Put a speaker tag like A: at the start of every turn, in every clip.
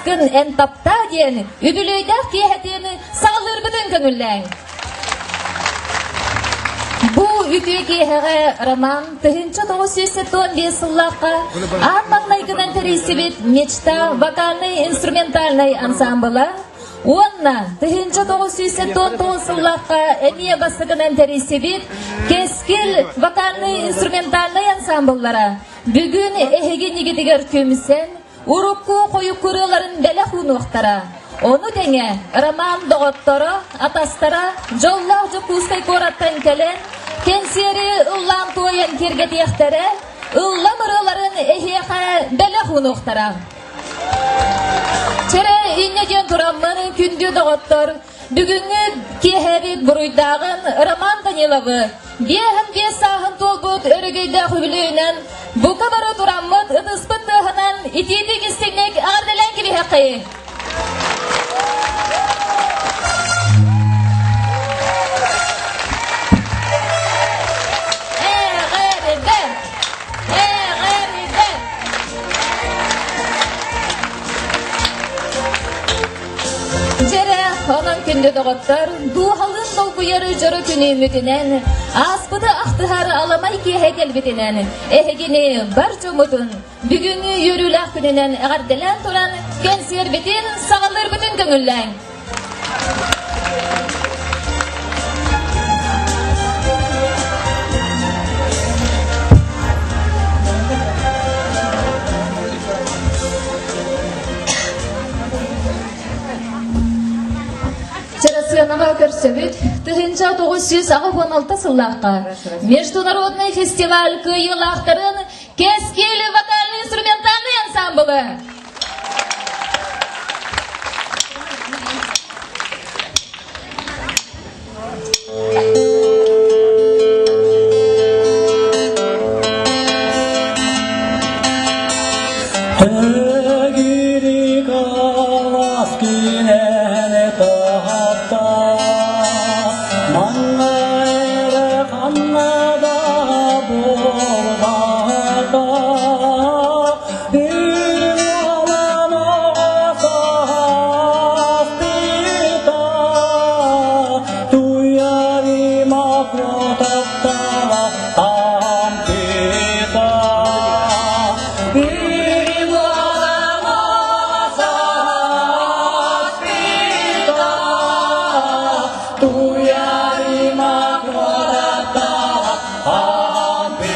A: Сааскын эн таптаа диэн үбүлүөйдээх киэһэтин саҕалыырбытын көҥүллээҥ. Бу үтүө киэһэҕэ Роман 1975 сыллаахха аан маҥнайгынан тэрийсибит Мечта вокальнай-инструментальнай ансаамбыла уонна 1979 сыллаахха эмиэ бастакынан тэрийсибит Кэскил вокальнай-инструментальнай ансаамбыллара бүгүн эһиги нигитигэр түмсэн Урукку хойукку ырыаларын бэлэх уунуохтара. Ону тэҥэ Роман доҕотторо, атастара дьоллоох Дьокуускай куораттан кэлэн, кэнсиэри ыллаан туойан киэргэтиэхтэрэ, ыллам ырыаларын эһиэхэ бэлэх уунуохтара. Чэрэ инньэ диэн тураммын, күндү доҕоттор, Бүгүҥҥү киэһэбит буруйдааҕын Роман Даниловы 55 сааһын туолбут өрөгөйдөөх үбүлүөйүнэн бука бары тураммыт ытыспыт тыаһынан итиитик истиҥник эҕэрдэлээн кэбиһэххэй! Эҕэрдэ! Эҕэрдэ! Дьэрэ, онон күндү доҕоттор, дууһалыын долгуйар дьоро күнүммүтүнэн, ааспыты ахтыһар аламай киэһэ кэлбитинэн, эһигини бар дьоммутун бүгүҥҥү үөрүүлээх күнүнэн эҕэрдэлээн туран, кэнсиэрбитин саҕалыырбытын көҥүллээҥ! Чарасыанаҕа көрсөбүт 1986 сыллаахха Международный фестиваль кыайыылаахтарын Кэскил вокально-инструментальный ансамблы.
B: Төгүрүк алаас күнэһэ таһатта, манна эрэ ханна да буолбата. Үрүҥ уолан оҕо сааспыта, туйарима куотаттала таампыта. Үрүҥ уолан оҕо сааспыта, туйарима куотаттала таампыта.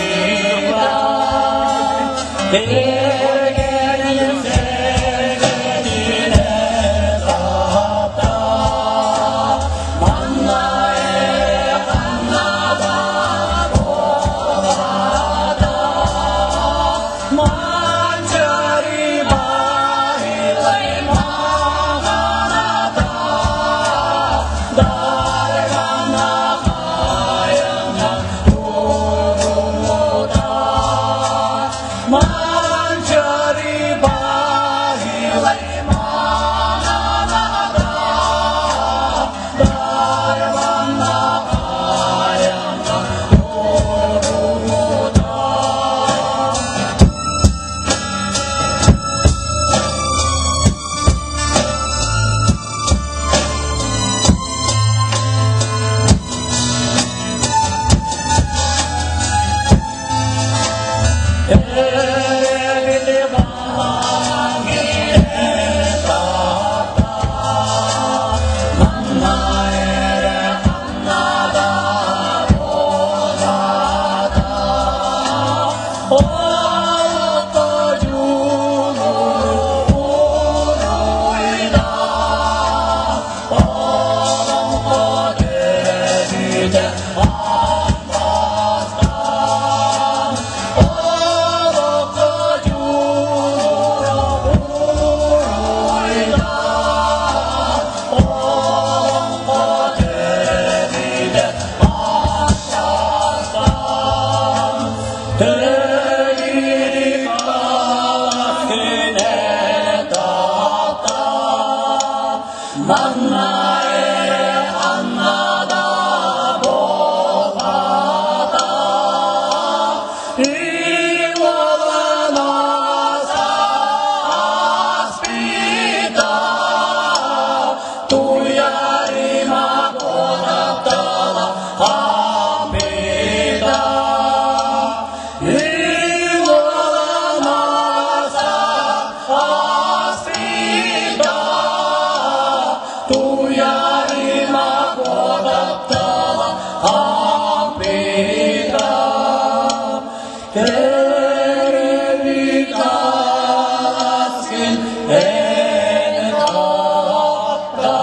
B: Эн таптаа.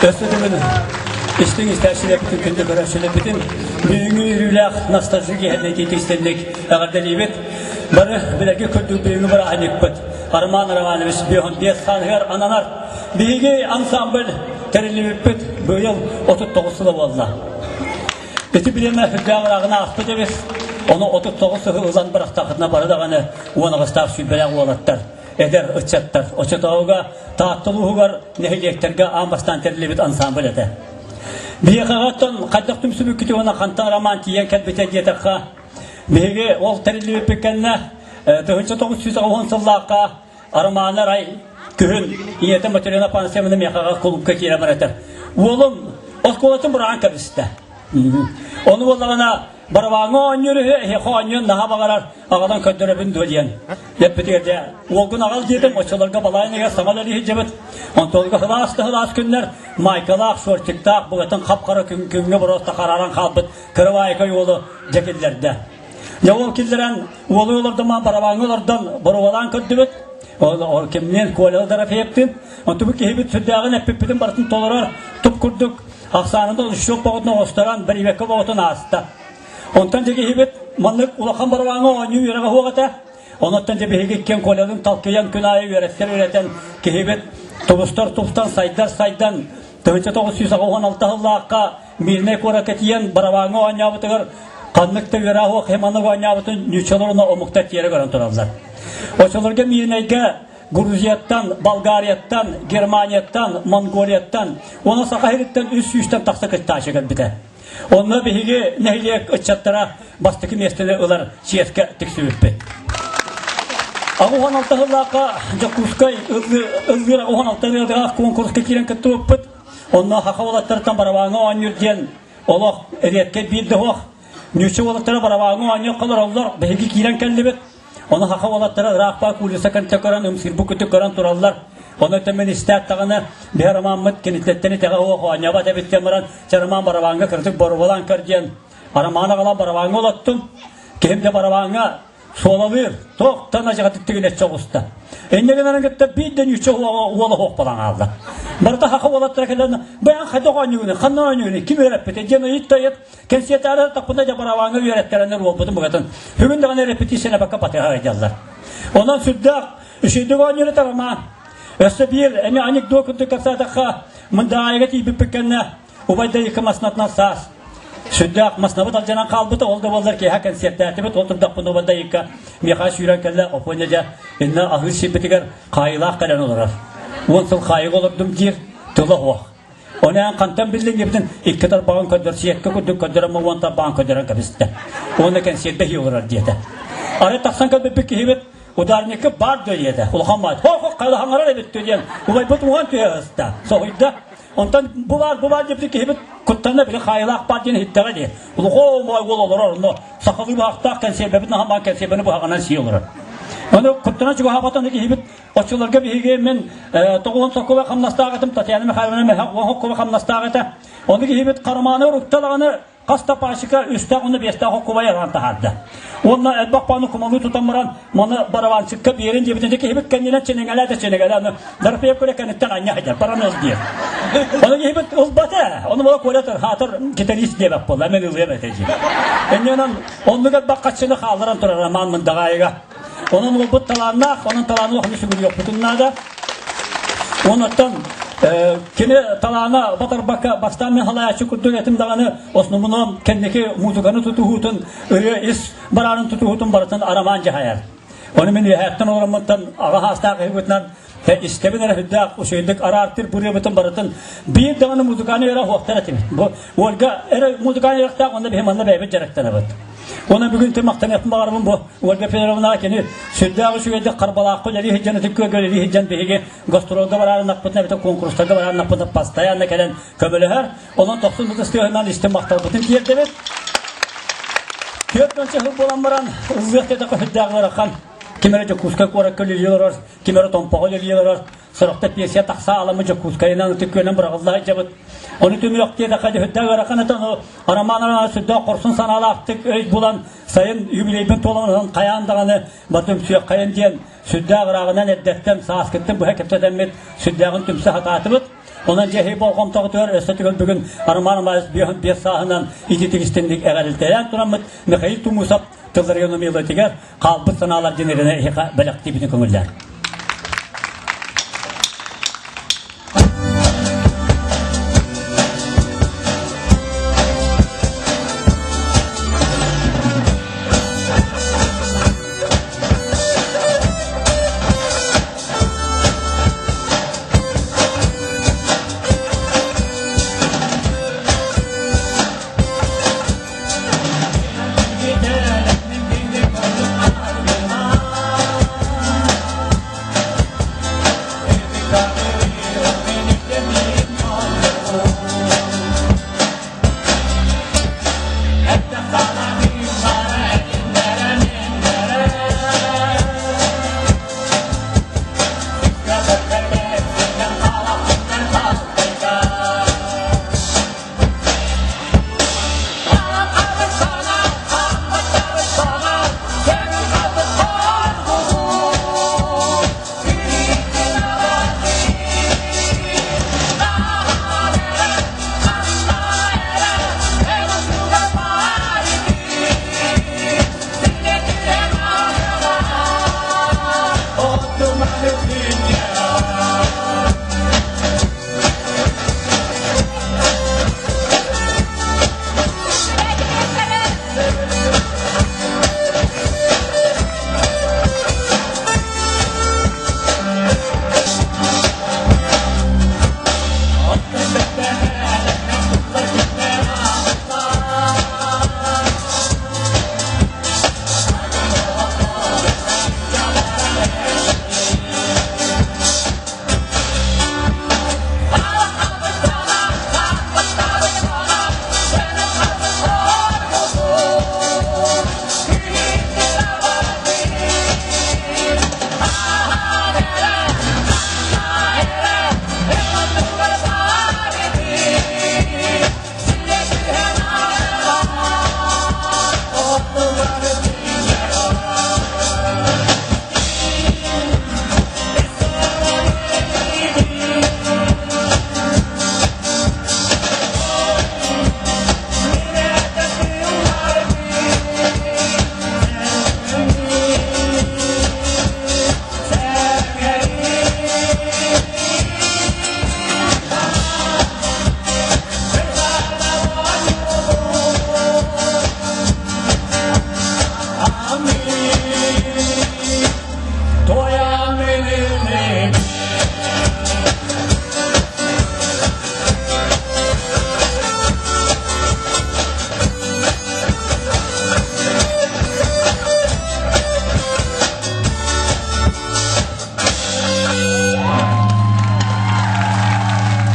C: Өссө төгүл истиҥ истээччилэрбитин, күндү көрөөччүлэрбитин бүгүҥҥү үөрүүлээх ностальжи киэһэтин истинник эҕэрдэлиибит. Бары билэргэ көрдүк бүгүҥҥү бырааһынньыкпыт Роман Романович 55 сааһыгар ананар. Биһиги ансамбль тэриллибиппит быйыл 39 сыла буолла. Ити бириэмэ сүрдээх ырааҕына ааспыт эбит. Ону 39 сылы ылан бырахтахытына бары даҕаны уон аҕыстаах сүүрбэлээх уолаттар, эдэр ыччаттар оччотооҕуга Таатта улууһугар нэһилиэктэргэ аан бастаан тэриллибит ансамбль этэ. Биһиэхэҕэ оттон хайдах түмсүбүккүтүй уонна хантан роман тиийэн кэлбитэ диэтэххэ, биһиги ол тэриллибиппит кэннэ 1990 сыллаахха Романы арай күһүн ийэтэ Матрена Афанасьевна миэхэҕэ кулуупка киирэн баран этэр. Уолум оскуолатын быраҕан кэбистэ. Ону буоллаҕына барабааҥҥа оонньуур үһү, эһиэхэ оонньуон наһаа баҕарар, аҕалан көрдөрөбүн дуо диэн. Эппитигэр дьэ, уолгун аҕал диэтим, оччолорго балаайыныгар саҥа үлэлии сылдьыбыт. Онтуолга сылаас да сылаас күннэр, майкалаах, шортиктаах, быгатын хап-хара күҥҥэ боруоста харааран хаалбыт кырабаайкай уолу дьэ киллэрдэ. Дьэ ол киллэрэн уолу олордон барабааҥҥа олордон боруобалаан көрдүбүт. Ол кимниин Коля Дорофеевтыын. Онтубут киһибит сүрдээҕин эппиппитин барытын толорор туп курдук ахсаанынан счет боҕотун оҕустаран бэрибэккэ боҕотун ааста. Онтон дьэ киһибит маннык улахан барабааҥҥа оонньуу үөрэҕэ суох этэ. Онуттан дьэ биһиги иккиэн Колялыын талкыйан күн аайы үөрэттэр үөрэтэн киһибит тубустар тубустан сайдар сайдан 1986 сыллаахха Мирнэй куоракка тиийэн барабааҥҥа оонньообутугар ханнык да үөрэх суох химаннык оонньообутун ньууччалар уонна омуктар тиэрэ көрөн тураллар. Оччолорго Мирнэйгэ Грузияттан, Болгарияттан, Германияттан, Монголияттан уонна Саха сириттэн үс сүүстэн тахса кыттааччы кэлбитэ. Онно биһиги нэһилиэк ыччаттара бастакы миэстэни ылар чиэскэ тиксибиппит. 86 сыллаахха Дьокуускай ыллыыр 86 ырыадаах куонкуруска киирэн кыттыбыппыт. Онно саха уолаттарыттан барабааҥҥа оонньуур диэн олох эриэккэй биир да суох. Ньүүччэ уолаттара барабааҥҥа оонньуох олороллор, биһиги киирэн кэллибит. Ону саха уолаттара ыраахпаа куулуса кэнтэ көрөн, ымсыырбыт күтүк көрөн тураллар. Ону өтөммүн истээт даҕаны биһи ромаммыт киниттэн итэҕэ суох оонньообот эбит диэн баран, чэ роман барабааҥҥа кырдьык боруобалаан көр диэн роман аҕалан барабааҥҥа олоттум. Киһим дьэ барабааҥҥа суолалыыр, туохтан ажаҕатык тигинэччи оҕуста. Инньэ гынан кытта биир да ньүүччэ уола суох буолан хаалла. Барыта саха уолаттара кэлэн, бэйэҥ хайдах оонньуугунуй, ханна оонньуугунуй, ким үөрэппитэ диэн ыйыт ыйыт, кэнсиэртээри тахпына дьэ барабааҥҥа үөрэттэрэннэр уолбутун букатын бүгүн даҕаны репетицияны бакка батыһа сылдьаллар. Онон сүрдээх үчүгэйдик оонньуур этэ Роман. Өссө биир эмиэ анекдот курдук кэпсээтэххэ, Мындаайыга тиийбиппит кэннэ Убайдайыкка маснатынан саас. Сүрдээх маснабыт алдьанан хаалбыта, ол да буоллар киэһэ кэнсиэртээтибит, ол турдахпына Убайдайыкка миэхэ сүүрэн кэллэ, Оппуонньа дьэ, иннэ аһыыр сирбитигэр хаайыылаах кэлэн олорор. 10 сыл хаайыга олордум диир, тыла суох. Ону эн хантан биллиҥ диэбитин икки тарбаҕын көрдөр, сиэккэ курдук көрдөрөн, уон тарбаҕын көрдөрөн кэбистэ. Уонна кэнсиэрдэ иһии олорор диэтэ. Арай тахсан кэлбиппит киһибит ударникка баар дуо диэтэ. Улахан баат. Хо-хо, хайалаһаҥарар эбит диэн убайбыт уҥан түһэ сыста. Соһуйда. Онтон бу баар, бу баар диэбит киһибит куттанна били хаайылаах баар диэн иһиттэҕэ дии. Улухоо моой уол олорор, онно сахалыы быһахтаах кэнсиэрбэбит наһамаан кэнсиэрбэни быһаҕынан сии олорор. Ону куттана чугаһаабатан киһибит оччолорго биһиги мин тоҕуһун соккуба хамнастаах этим Татьяна Михайловна меха уон хоккуба хамнастаах этэ. Ону киһибит карманы урукталаҕаны Хас да паасека үстээх уонна биэстээх оккубай араан таһаарда. Уонна элбэх пааны кумалыы тутан баран, маны барабанчыкка биэрин диэбитин киһибит кэннинэн чинэҥэлээ да чинэҥэлээ, аны Дорофеев Коля кэнниттэн анньа сылдьар, баран ыл диир. Ону киһибит ылбата, ону була Коля хаатар гитарист диэбэт буолла, мен ылыам этэ диир. Инньэнэн оннук элбэх хаччыны хаалларан турар Роман Мындаҕаайыга. Онон уолбут талааннаах, онон талааны улаханнык сүгүрүйүөхпүтүн наада. Онуттан кини талаана батарбакка бастаан мен халааччы курдук этим даҕаны основном кэнники музыканы тутуһуутун, ырыа ис бараанын тутуһуутун барытын Арамаан дьаһайар. Ону мин үөһээттэн олороммуттан аҕа хаастаах иһибитинэн истэбин эрэ сүрдээх үчүгэйдик араартыр бырыабытын барытын биир даҕаны музыканы эрэ уһуохтар этибит. Бу Ольга эрэ музыканы үөрэхтээх онно биһи манна бэйэбит дьарыктанабыт. Уонна бүгүн махтаныахпын баҕарабын бу Ольга Федоровнаҕа кини сүрдээх үчүгэйдик Харбалаахха үлэлии сылдьан ытык күөлгэ үлэлии сылдьан биһиги гастролга бараарыннахпытына эбэтэр куонкурустарга бараарыннахпытына постоянно кэлэн көмөлөһөр. Онон тохсун ытыс тыаһынан истин махталбытын тиэрдэбит. 40 сыл буолан баран ыллыах диэтэххэ сүрдээх ыарахан. Ким эрэ Дьокуускай куоракка үлэлии олорор, ким эрэ Томпоҕо үлэлии олорор. Сорохто пенсия тахса аламы Дьокуускайынан ытык күөнэн быраҕылла сылдьабыт. Ону түмүөх диэтэххэ сүрдээх ыарахан этэ. Ону Роман Романович сүрдээх хорсун санаалаахтык өй булан сайын юбилейбин туолан хайаан даҕаны батым сүөххэйин диэн сүрдээх ырааҕынан эрдэттэн сааскыттан быһа кэпсэтэммит сүрдээҕин түмсэ сатаатыбыт. Онон дьэһи болҕомтоҕутугар өссө түгэл бүгүн Роман Романович 55 сааһынан ититик истинник эҕэрэлтэйэн тураммыт Михаил Тумусов тылларыгар номиялатыгар хаалбыт санаалар дьиҥэринэ эһиэхэ бэлэхтиибитин көҥүллээр.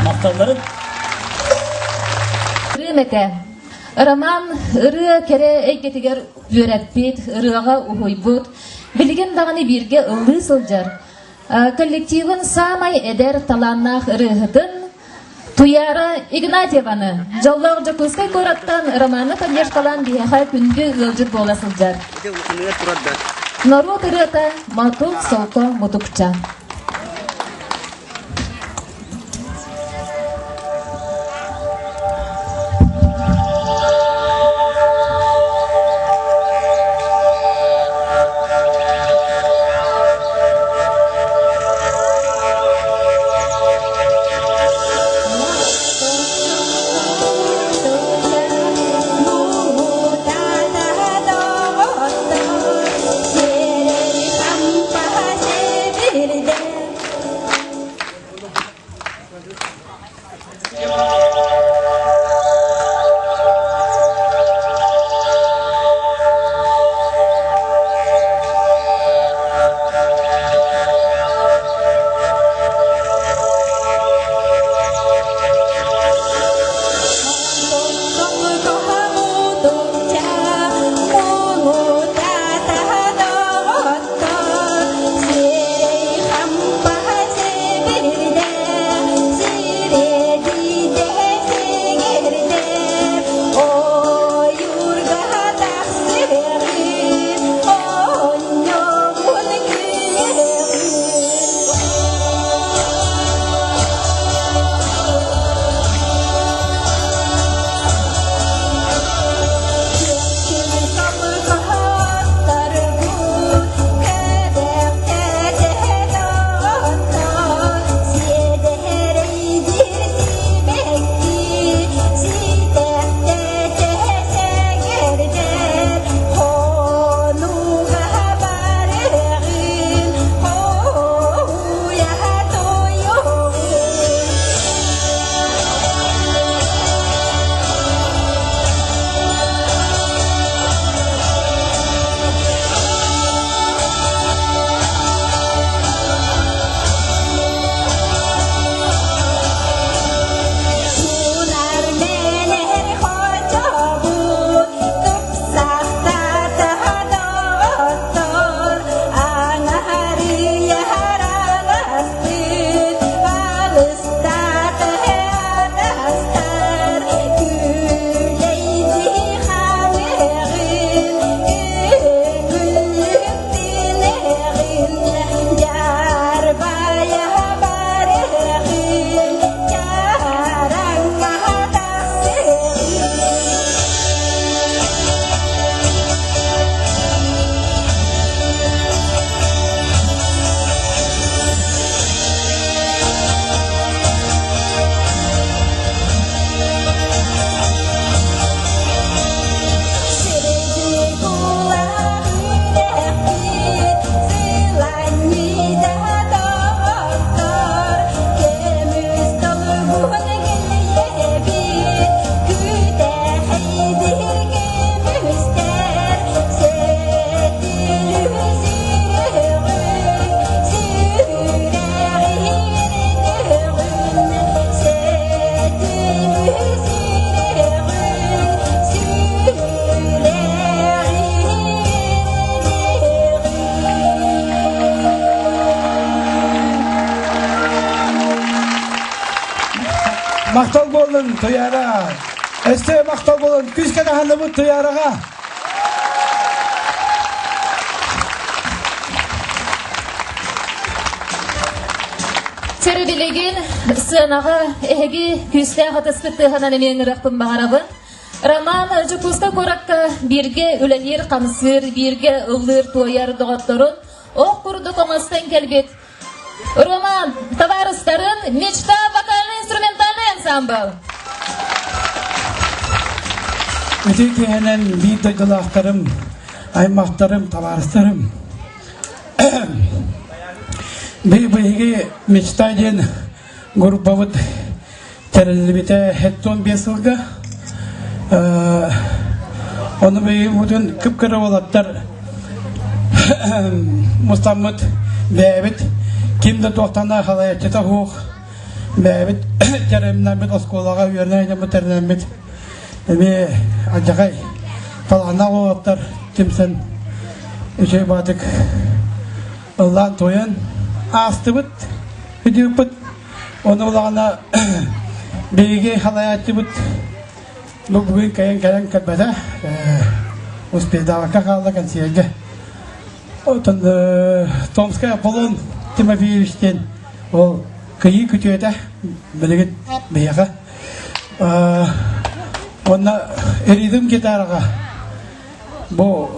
C: Махталларын
A: Ырыам этэ. Роман ырыа кэрэ эйгэтигэр үөрэппит, ырыаҕа уһуйбут, билигин даҕаны бииргэ ыллыы сылдьар коллективын саамай эдэр талааннаах ырыаһытын Туяра Игнатьеваны дьоллоох Дьокуускай куораттан Романы поддержкалаан биһиэхэ күндү ыалдьыт буола сылдьар. Норуот ырыата Матук Солко Мутукча.
B: Сири Махтал буоллун Туйаара. Өссө махтал буоллун күүскэ таһынныбыт Туйаараҕа.
A: Чэрэ билигин сыанаҕа эһиги күүстээх ытыскыт тыаһынан эмиэ ыҥырыахпын баҕарабын. Роман Дьокуускай куоракка бииргэ үлэлиир-хамсыыр, бииргэ ыллыыр-туойар доҕотторун ох курдук оҥостон кэлбит Роман табаарыстарын Мечта вокально-инструментальный ансамбл.
B: Ити киһинэн биир дойдулаахтарым, аймахтарым, табаарыстарым. Биһиги Мечта диэн группабыт тэриллибитэ 75 сылга. Ону биһиги кып-кыра уолаттар мустаммыт бэйэбит ким да туохтан халайаччыта суох бэйэбит тэриннэммит оскуолаҕа үөрэнэ тэринэммит эмиэ алдьархай талааннаах уолаттар түмсэн үчүгэй баатык ыллаан туойан аастыбыт үтүөппүт ону улаҕана биһиги халайааччыбыт бу бүгүн кэлэн кэлэн кэлбэтэ успейдаабакка хаалла кэнсиэргэ Оттон Томскай Аполлон Тимофеевич диэн ол кыйыы күтүөтэ билигин биһиэхэ Уонна ритм гитараҕа бу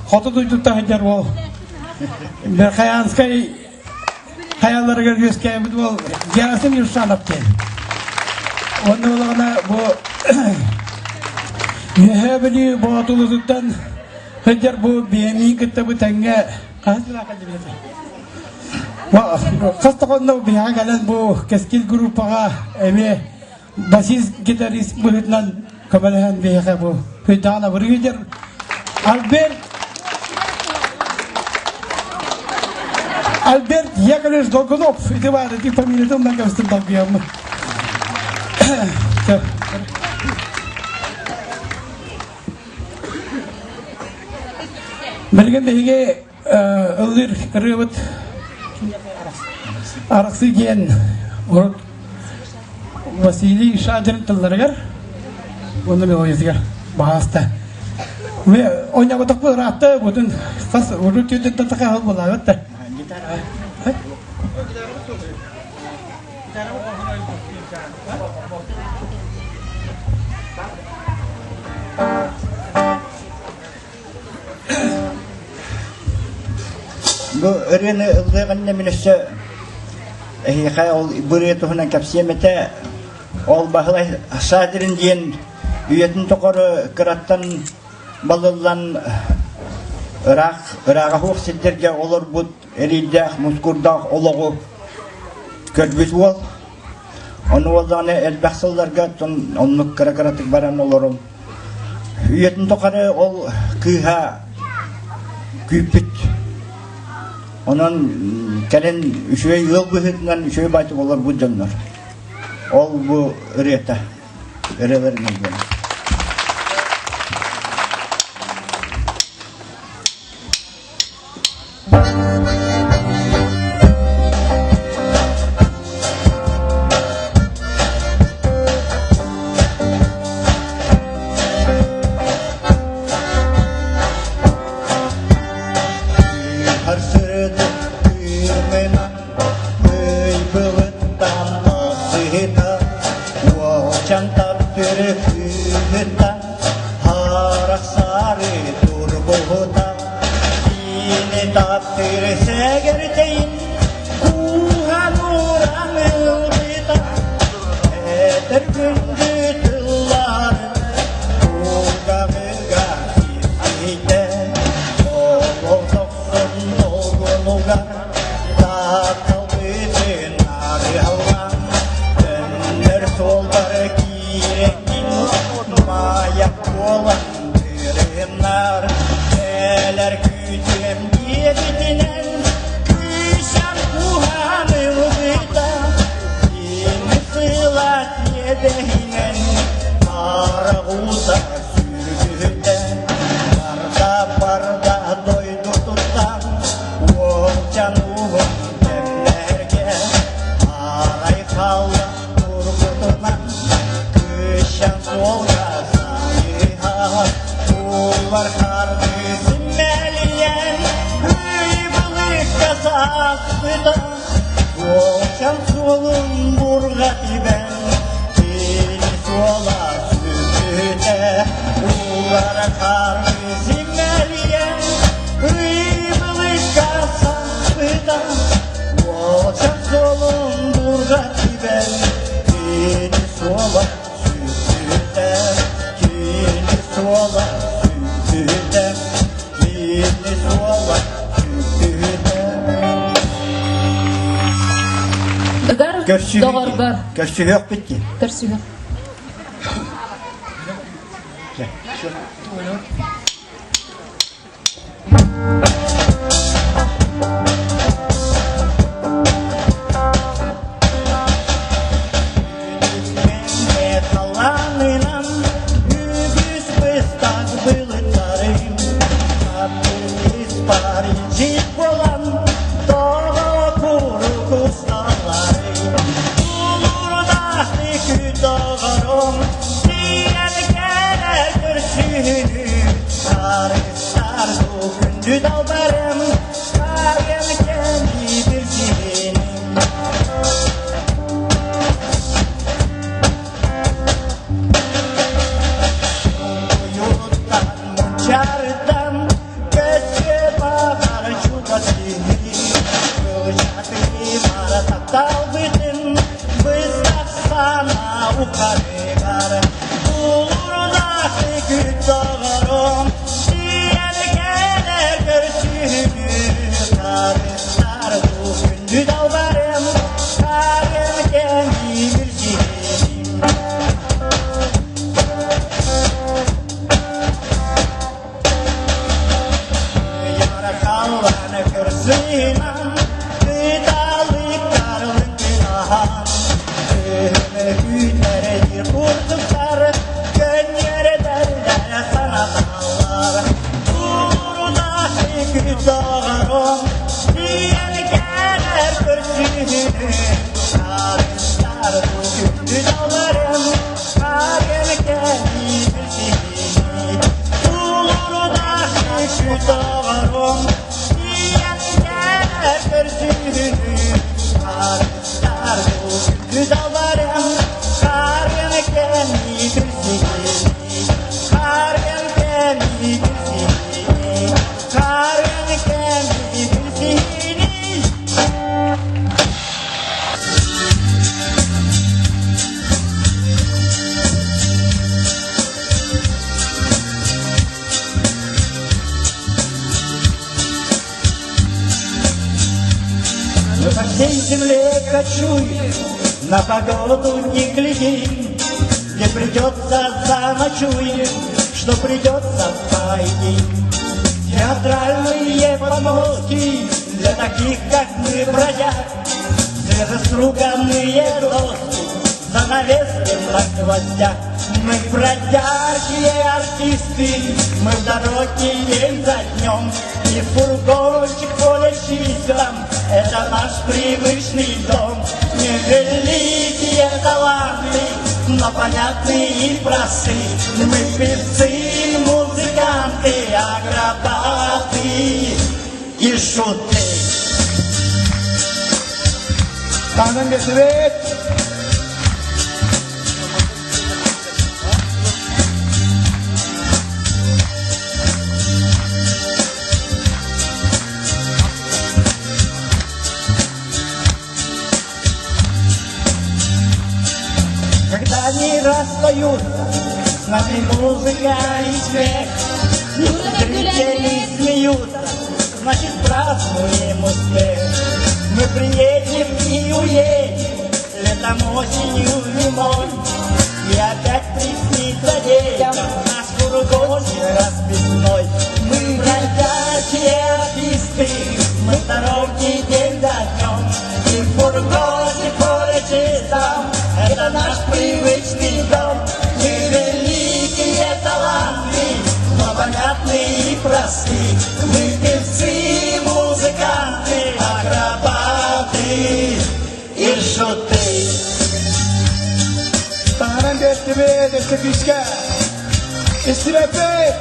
B: хоту дойдуттан сылдьар уол Верхоянскай хайаларыгар үөскээбит уол Герасим Юршанов диэн. Уонна буолаҕына бу Үөһээ Бүлүү Боотулутуттан сылдьар бу биэмиин кытта бу тэҥҥэ хаһыс сылаахха дибилэтэ? Хас да хонно биһиэхэ кэлэн бу Кэскил группаҕа эмиэ басист гитарист быһыытынан көмөлөһөн биһиэхэ бу Күйдаан абырыгыдьар Альберт Альберт Яковлевич Долгунов ити баар ити фамилиятын умнан кэбистим долгуйаммын Билигин биһиги ыллыыр ырыабыт Арахсы диэн урут Василий Шадрин тылларыгар уонна мелодиятыгар баһааста. Ойноботохпут ыраатта бутун хас урут түүтүн тахаһыл булаабыт да.
D: Бу ырыаны ыллыаҕынна мин өссө эһиэхэ ол бырыа туһунан кэпсиэм этэ. Ол Баһылай Саадырин диэн үйэтин тухары кыраттан балыллан ыраах ырааҕа суох сирдэргэ олорбут эриирдээх мускурдаах олоҕу көрбүт уол. Ону уоллаҕына элбэх сылларга оннук кыра-кыратык баран олорон үйэтин тухары ол кыыһа күүппүт. Онон кэлин үчүгэй ыал быһыытынан үчүгэй баайтык олорбут дьоннор. Ол бу ырыата, ырыаларынан буолар.
E: Күүсэм куһаан ылбыта, кини сылаас иэдэһинэн.
D: саспыта, Уолчан суолун бурга тибэн, Кини суола сүппүтэ, Уулара хаарыы симэлийэн, Ыйбылыкка саспыта, Уолчан суолун бурга тибэн, Кини суола сүппүтэ, Кини суола сүппүтэ, Кини суола сүппүтэ.
A: Ыгар доҕоргор.
D: Көрсүһүөхпүт дии.
A: Көрсүһүөх.
D: Талаанынан үгүс быстах былыттарым Испаричит буолан тоҕо куруук усталларый Тулуурдаахтык доҕорум тиийэн кэлэр көрсүһүнү Саргыстар күндү далбарым Саргын кэми билсиһиним Уйуттан мунчарыттан көччө баҕар чугас киһи Кылычаты мара тапталбытын быстах санаа ухарыгар Тулуурдаахты күт доҕорум тиийэн кэлэр көрсүһүнү Харыстар бу күндү далбарым Харын кэми билсиһиним Яракалланы көрсүнан, Кыталыктарлын кынахан, Күннәре курдуктар, Көннәрдәлләр санаталлар. Турудахы күтоҕорум, Тиийэн кэлэр көрсүһүнү, Харыстар бу күндү далларым, Харын кэми билсиһини. Тулуурдаах күтоҕорум, Тиийэн кэлэр көрсүһүнү, Харыстар бу күндү далларым, Харын кэми билсиһини. Харын кэми билсиһини. Харын кэми билсиһини. Мы по всей земле кочуем, на погоду не глядим, Где придется заночуем, что придется поедим. Театральные помолвки для таких, как мы, бродяг, Свежеструганные доски, занавески на гвоздях. Мы бродячие артисты, мы в дороге день за днем, И фургончик поле чистом, это наш привычный дом. Невеликие таланты, но понятны и просты. Мы певцы, музыканты, акробаты и шуты.
B: Таҥнан биэрдибит.
D: Когда они расстаются, с нами музыка и смех. Зрители смеются, значит празднуем успех. Мы приедем и уедем, летом, осенью, зимой. И опять приснится детям наш фургончик расписной. Мы бродячие артисты, мы в дороге день за днем. И в фургоне поле чистом, это наш привычный дом. Мы великие таланты, но понятны и просты. Мы певцы, музыканты, акробаты и шуты.
B: Таҥнан биэрдибит, өссө күүскэ. Истибэппит.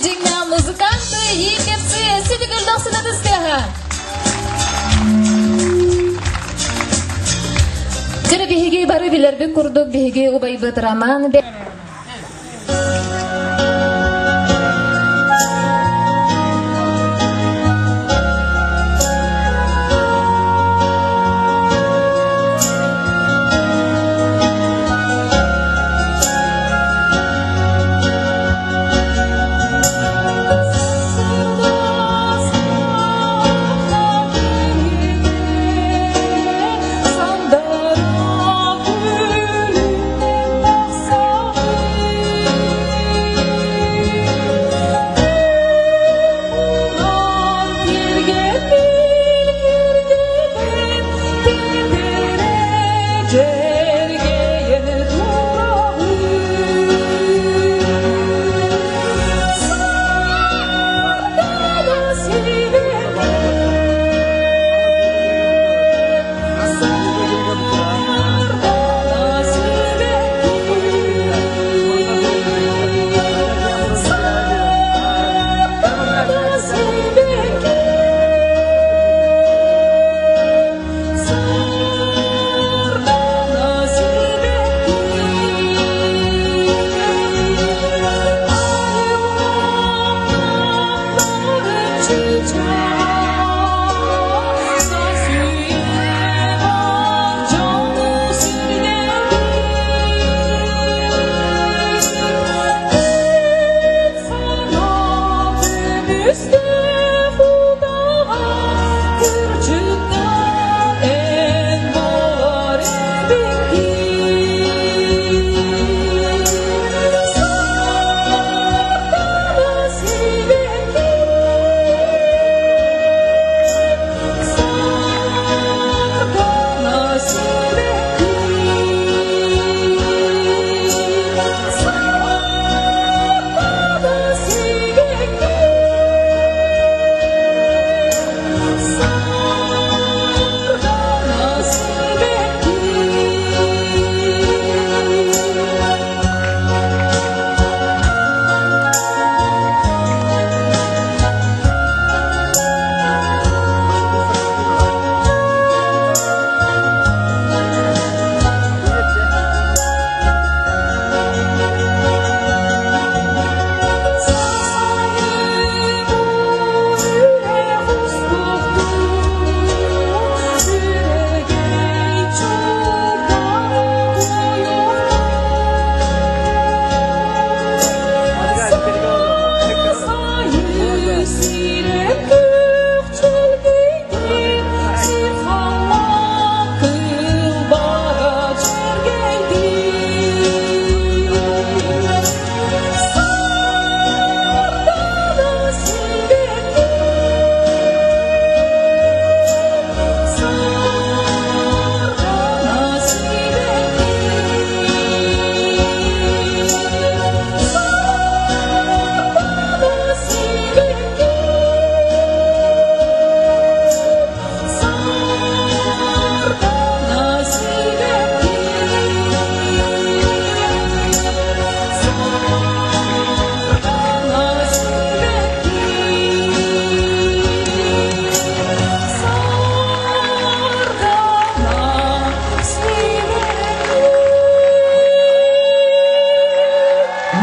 A: дьиҥнээх музыканты и певцы Ситигүллэх сынатыстыаха. Дьэ биһиги бары билэрбит курдук биһиги убайбыт Роман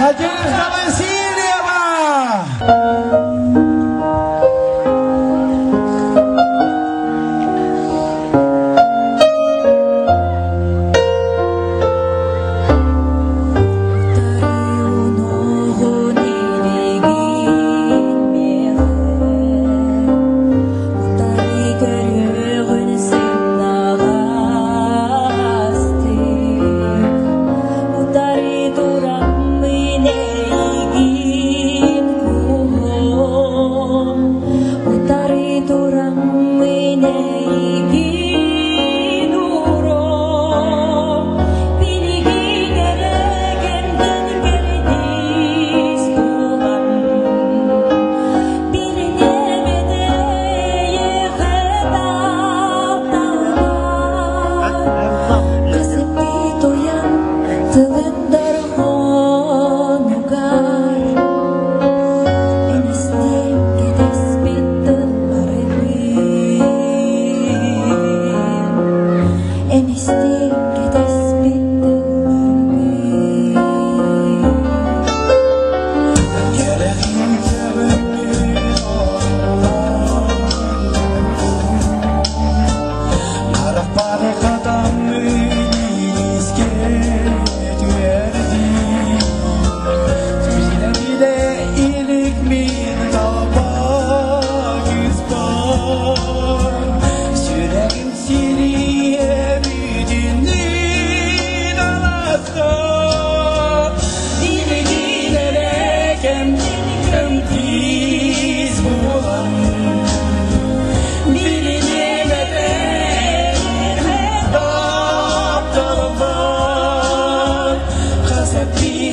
B: Надежда Васильева!
A: Утары тураммын эйигин.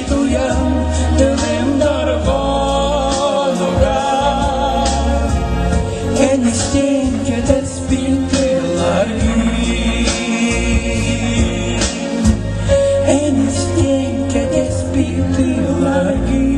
D: туйан тылым дорҕоонугар Эн истиҥ кэтэспит тылларгын Эн истиҥ кэтэспит тылларгын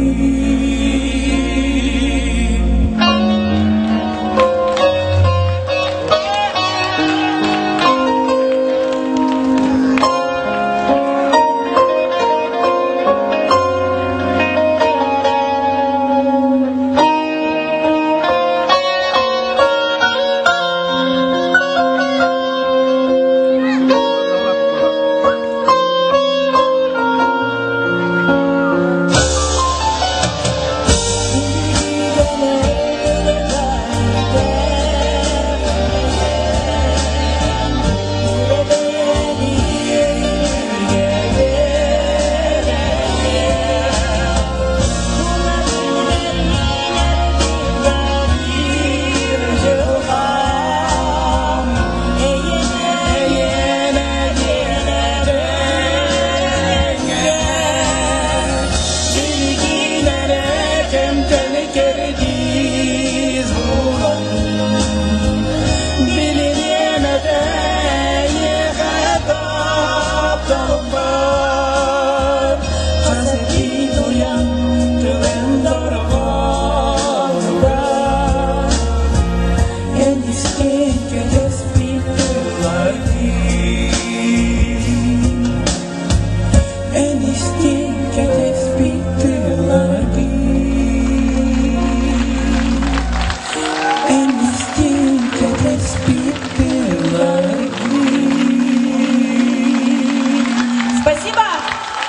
E: Спасибо!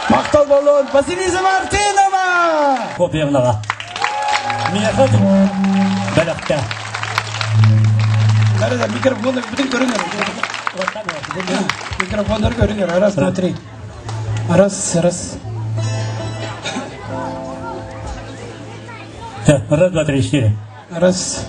B: Махтал болон Василиса Мартынова!
C: Копьевнаҕа. Миэхэ бэлэхтэ.
B: Да, микрофон бүтүн көрүҥэр. Микрофоннар көрүҥэр. Раз, два, три. Раз, раз.
C: Раз, два, три, четыре.
B: Раз.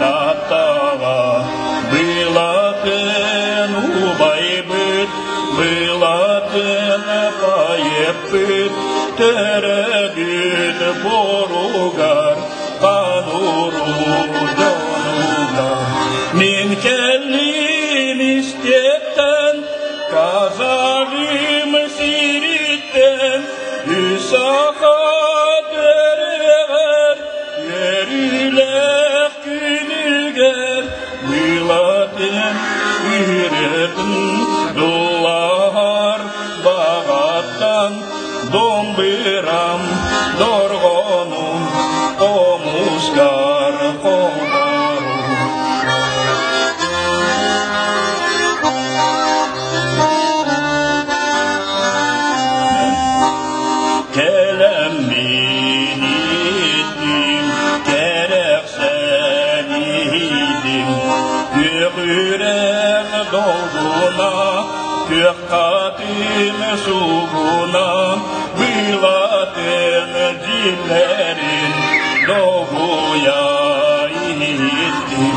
F: Тааттаҕа Былатын убайбыт, Былатын поэппыт Төрөөбүт буоругар Хануру дьонугар Мин кэллим истиэптэн Казагым сириттэн Үс саха төрөҕөр Үөрүүлээх күнүгэр Былатын үөрэтин Дулаһар баҕаттан Домбырам дорҕоонум Хомускар холборум. Кэлэммин иттим, кэрэхсээн иһийтим, Күөх үрэх долгуна, күөх хатыҥ суугуна, Былатын дьиэлэрин долгуйа иһиттим.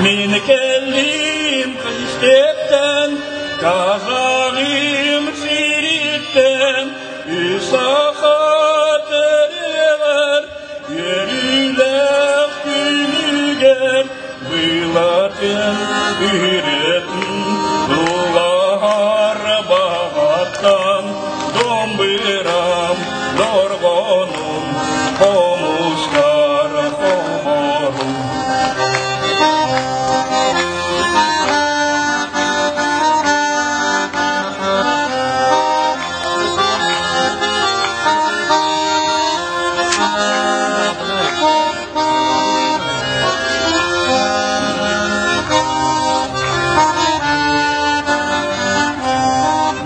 F: Мин кэллим Христеттэн, Казаҕым сириттэн, Үс-саха төрүөҕэр, үөрүүлээх күнүгэр Былатын үрэтин тулаһар баҕаттан Домбырам дорҕоонум хомускар хоморум.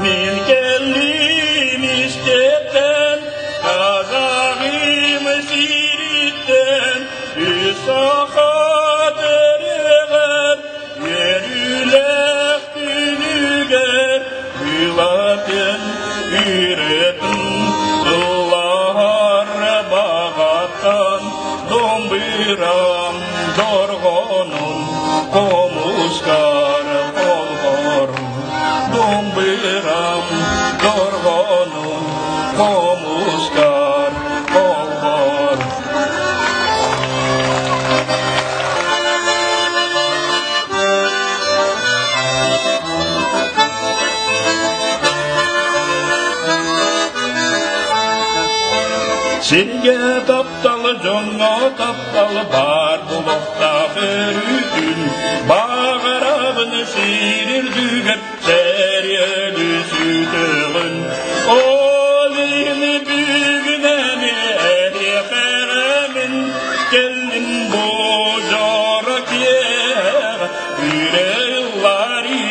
F: Мин кэллим истэттэн, казаҕым сириттэн, үс саха төрүөҕэр Үөрүүлээх күнүгэр Былатын үөрэтин ыллаһар баҕаттан Домбырам дорҕоонун хомускар холборум Домбырам дорҕоонун хомускар холборум. Сиргэ тапталы, дьоҥҥо тапталы баар булуохтаах өрүүтүн, баҕарабын сир үрдүгэр сэрийэли сүтүҕүн. Ол иһин бүгүн эмиэ эһиэхэ кэллим бу дьоро киэһэ үрэллари.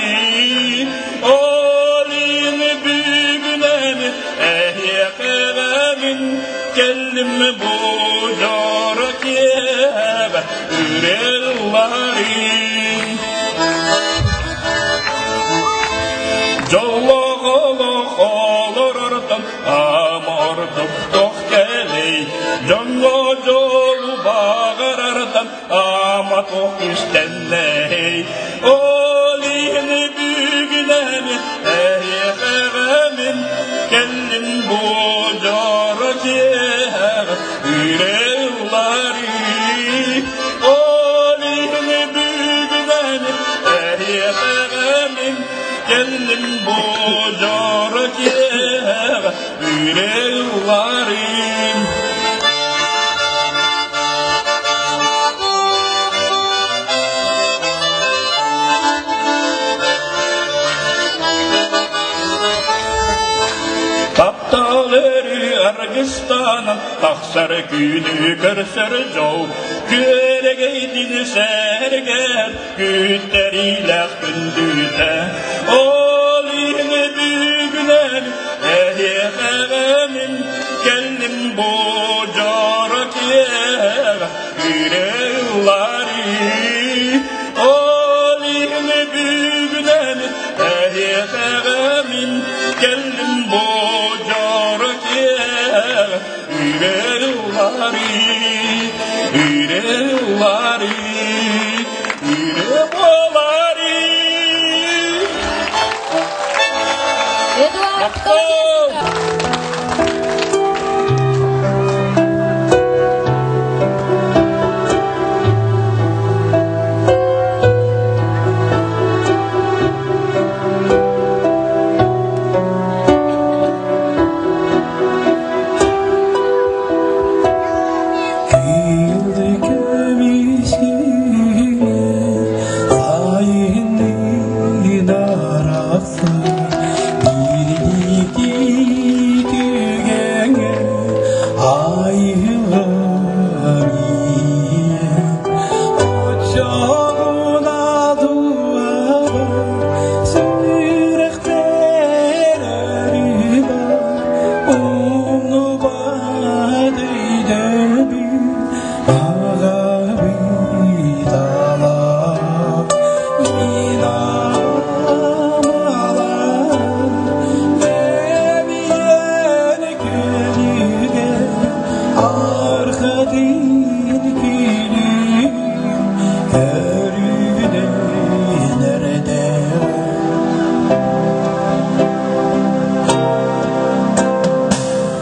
F: Ол иһин бүгүн эмиэ эһиэхэ кэллим бу дьоро киэһэ үрэллари. Дьоллоох олох олорортон амордук тох кэлэй, дьоҥҥо дьолу баҕарартан ама туох үстэннэй. Ол иһин бүгүнэми эһиэхэҕэмин кэллим бу дьоро киэһэҕэ үрэллари. Ол иһин бүгүнэми эһиэхэҕэмин кэллим бу дьоро киэһэҕэ үрэлларим. Таптал өрүү аргыстанан тахсар күнү көрсөр дьол күөрэгейдин сэргэр күттэриилээх күндүтэ ол иһин бүгүнэн эһиэхэҕэмин кэллим бу дьоро киэһэ үрэллари ол иһин бүгүнэн эһиэхэҕэмин кэллим бу дьоро киэһэ үрэллари үрэллари.
D: Көрүүнэн эрдэҕэ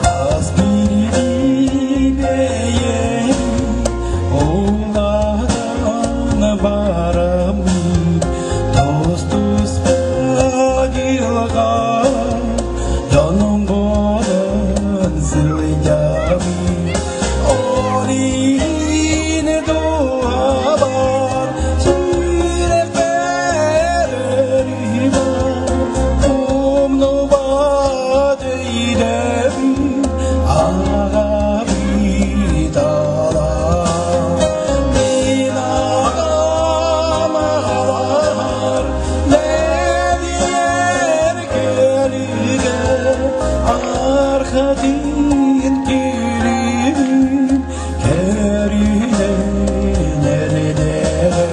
D: Хас биирдии бэйэм улаатан бараммын тус-туспа дьылҕа дьонум буолан сылдьабын Ол иһин дууһабар сүрэхпэр өрүһүбэр умнубат өйдөм аҕабыт алаар мин аҕам алаар Лэбиэр көлүгэ архатын күлүгүн көрүнэн эрдэҕэ.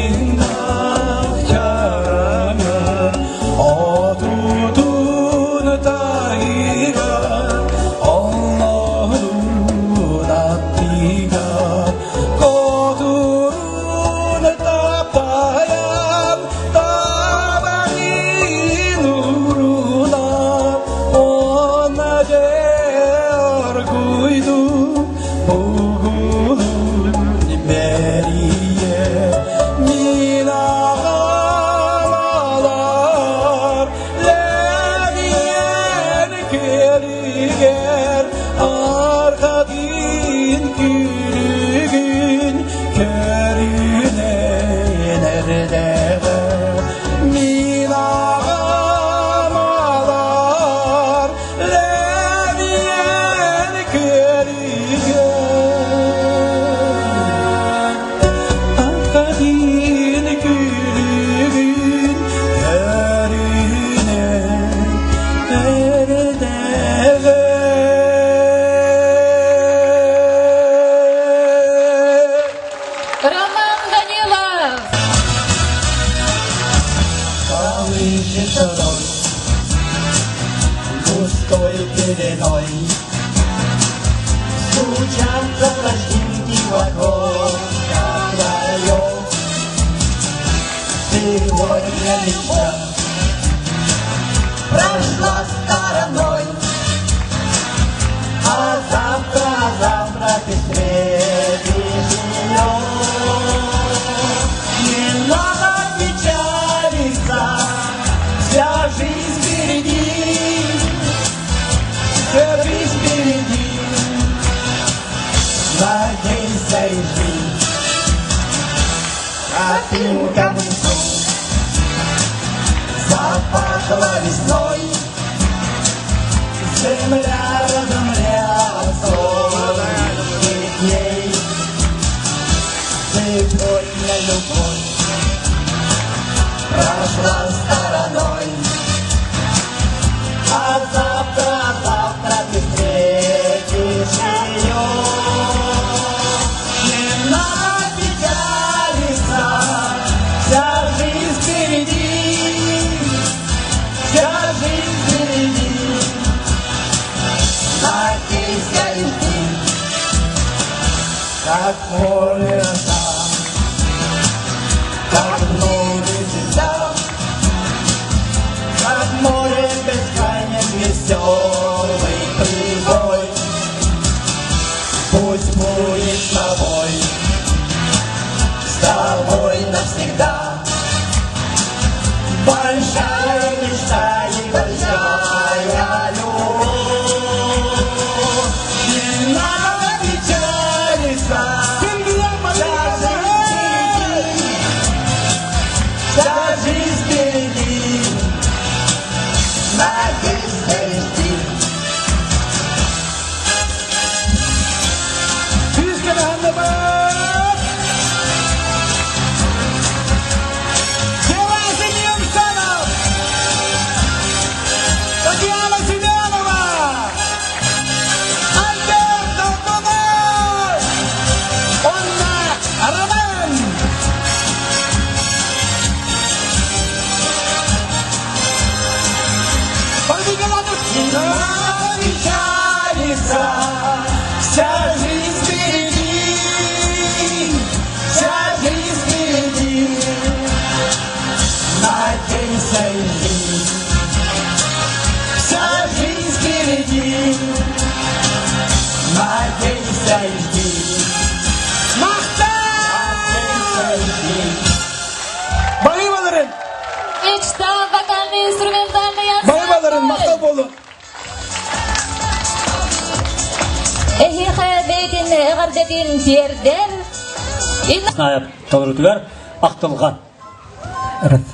D: Хатыҥнаах чараҥа отутун таһыгар оллоонун аттыгар хотурун таптайан табаҕын уруна онно дьэ оргуйдун бугулун бэрийэ мин аҕам алар лэбиэн күөлүгэр арҕатын күлүгүн көрүнэн эрдэҕэ мин аҕам алар лэбиэн күөлүгэр арҕатын күлүгүн көрүнэн эрдэҕэ.
A: Роман Данилов!
D: Колышется рой густой пеленой. Стучатся пластинки в окошко твое. Сегодня мечта прошла стороной, а завтра, завтра ты встретишь ее. Не надо печалиться, вся жизнь впереди, вся жизнь впереди. Надейся и жди. Тропинка в лесу запахла весной, Земля разомлела от солнечных дней. Сегодня любовь прошла стороной, А завтра, завтра ты встретишь ее. Не надо печалиться, вся жизнь впереди, вся жизнь впереди. Надейся и жди, как море роса, как новый цвета, как море бескрайний веселый прибой. Пусть будет с тобой навсегда. Большая мечта и большая любовь. Не надо печалиться, вся Надо печалиться, вся жизнь впереди, вся жизнь впереди. Надейся и жди, вся жизнь впереди. Надейся и жди, надейся и жди.
B: Баһыыбаларын,
A: Мечта вокально-инструментальный
B: баһыыбаларын,
A: ансамбль.
B: махтал буоллун.
A: Эһиэхэ бэйэтин эҕэрдэтин тиэрдэр.
C: Знаев толорутугар ахтылҕан.
B: Evet.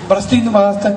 B: Прости, пожалуйста.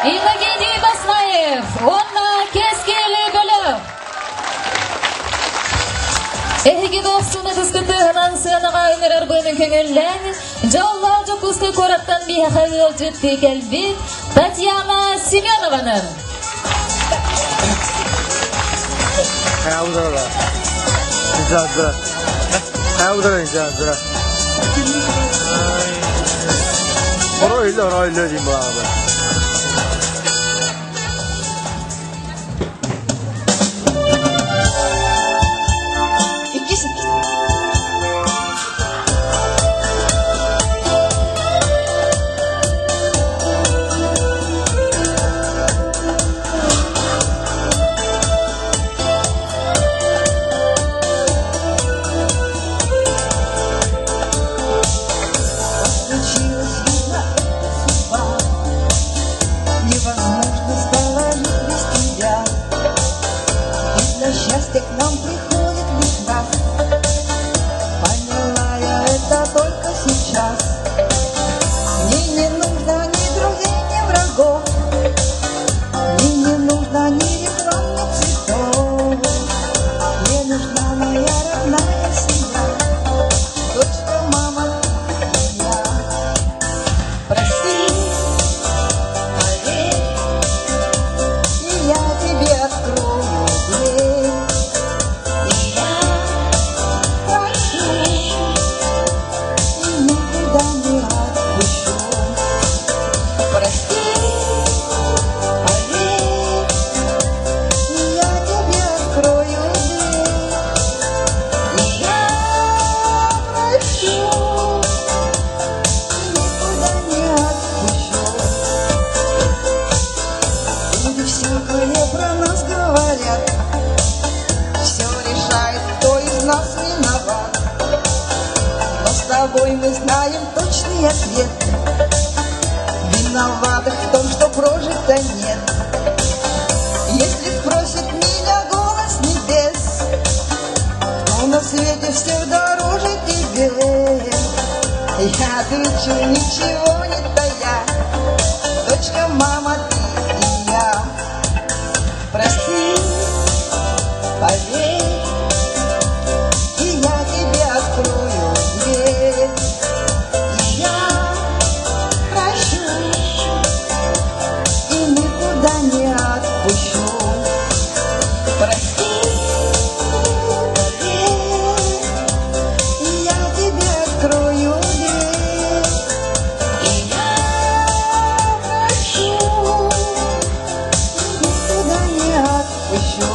A: Иннокентий Баснаев уонна Кэскили бөлөх. Эһиги дохсун ытыскытыһынан сыанаҕа ыҥырар быаны көҥүллээн, дьоллоох Дьокуускай куораттан биһиэхэ ыалдьыттыы кэлбит Татьяна Семенованы.
D: Случилось, видно, это судьба. Невозможно стало жить без тебя. Видно, счастье к нам приходит лишь раз. Поняла я это только сейчас. Мне не нужно ни друзей, ни врагов. Мне не нужно ни реклам, ни цветов. Мне нужна моя родная семья. Дочка, мама и я. Прости, поверь, и я тебе открою дверь. И я прощу, и никуда не отпущу. Прости, поверь, и я тебе открою дверь. И я прощу, и никуда не отпущу. Люди всякое про нас говорят, Все решает, кто из нас виноват. Но с тобой мы знаем точный ответ. Виноватых в том, что прожито нет. Если спросит меня голос небес, Кто на свете всех дороже тебе, Я отвечу, ничего не тая, Дочка, мама, ты и я. Прости, поверь, и я тебе открою дверь. И я прощу, и никуда не отпущу. Прости, поверь, и я тебе открою дверь. И я прощу, и никуда не отпущу.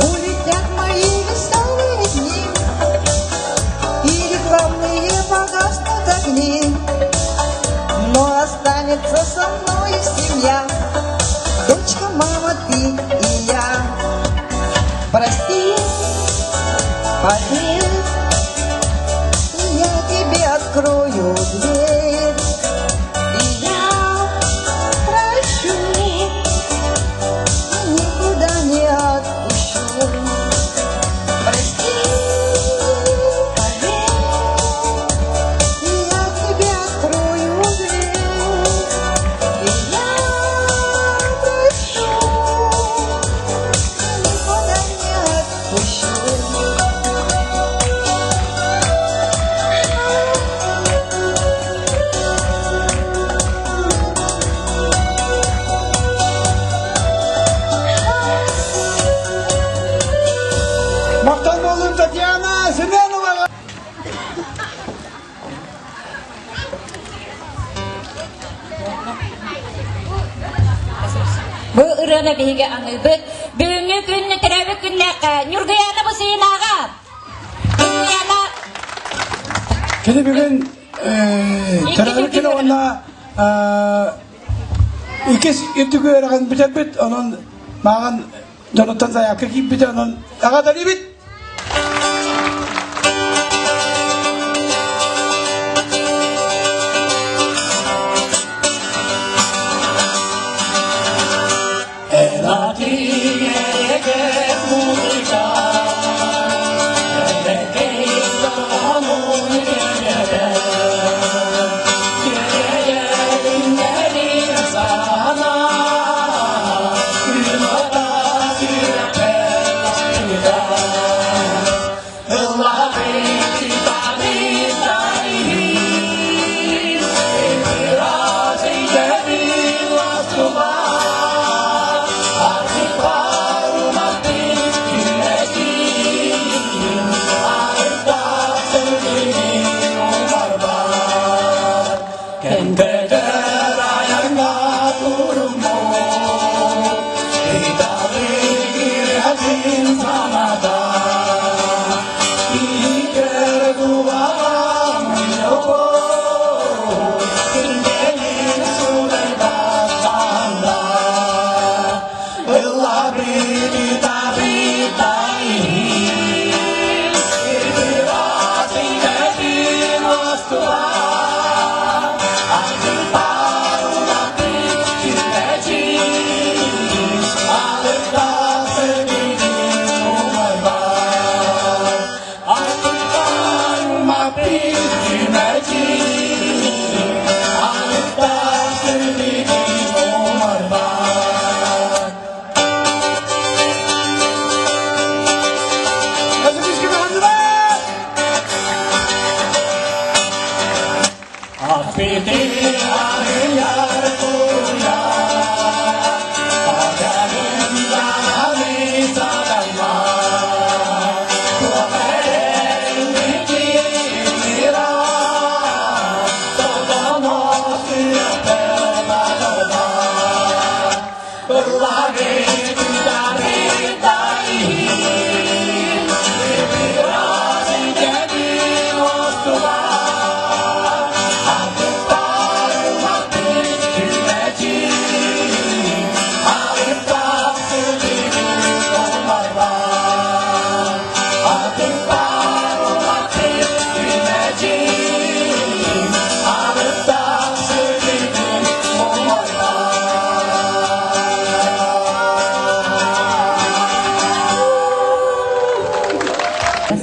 D: Улетят мои веселые дни, И рекламные погаснут огни, Но останется со мной семья, Дочка, мама, ты и я. Прости, поверь, и я тебе открою дверь. И я прощу, и никуда не отпущу. Прости, поверь, и я тебе открою дверь. И я прощу, и никуда не отпущу.
G: ырыаны биһиги аныыбыт. Бүгүҥҥү күн төрөөбүт күннээххэ Ньургуйаана Бусинаҕа. Ньургуйаана
B: Кини бүгүн төрөөбүт күнэ уонна иккис үрдүк үөрэҕин бүтэрбит, онон мааҕын дьонуттан заявка киирбитэ, онон эҕэрдэлиибит!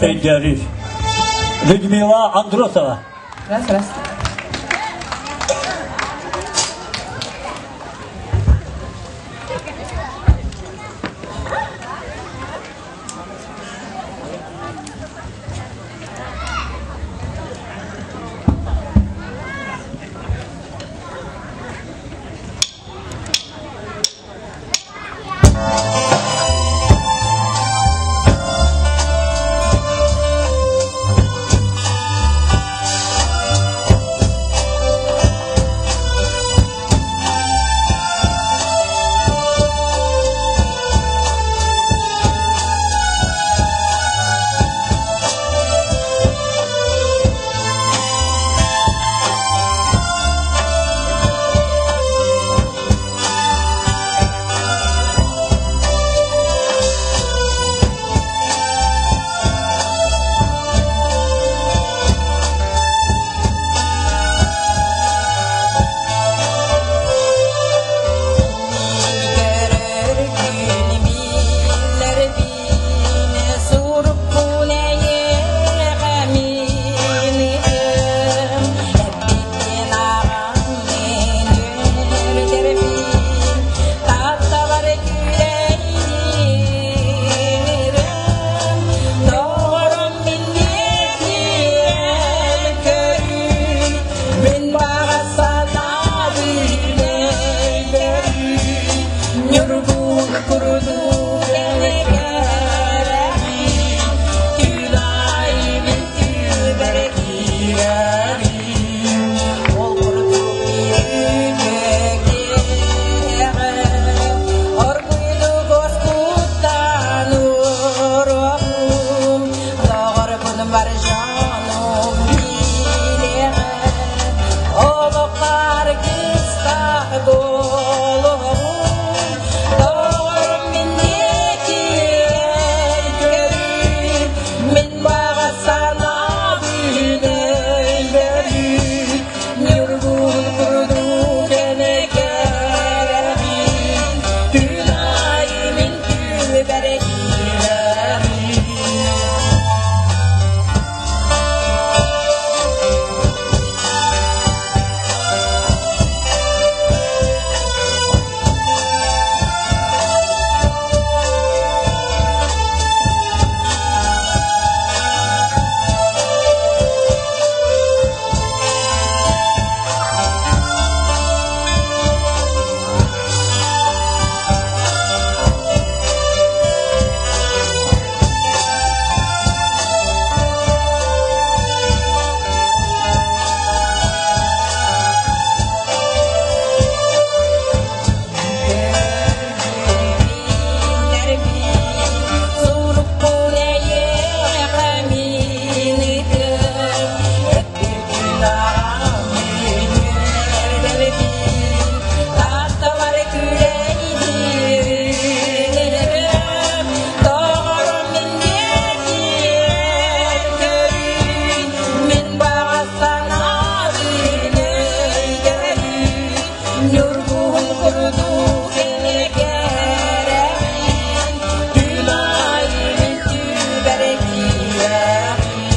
C: Өйдөөрү. Людмила Андросова.
E: Раз, раз. Бар дьонум билиэҕэ, олоххор кыстаах буолуоҕун, доҕорум мин диэки көрүү, мин баҕа санаабын өйдөрүү, ньургун курдук энэкэрэбин, түүн аайы мин түүлбэр киирэбин. Ньургуһун курдук элэкэрэҕин, Күн аайы түбэр киирэҕин.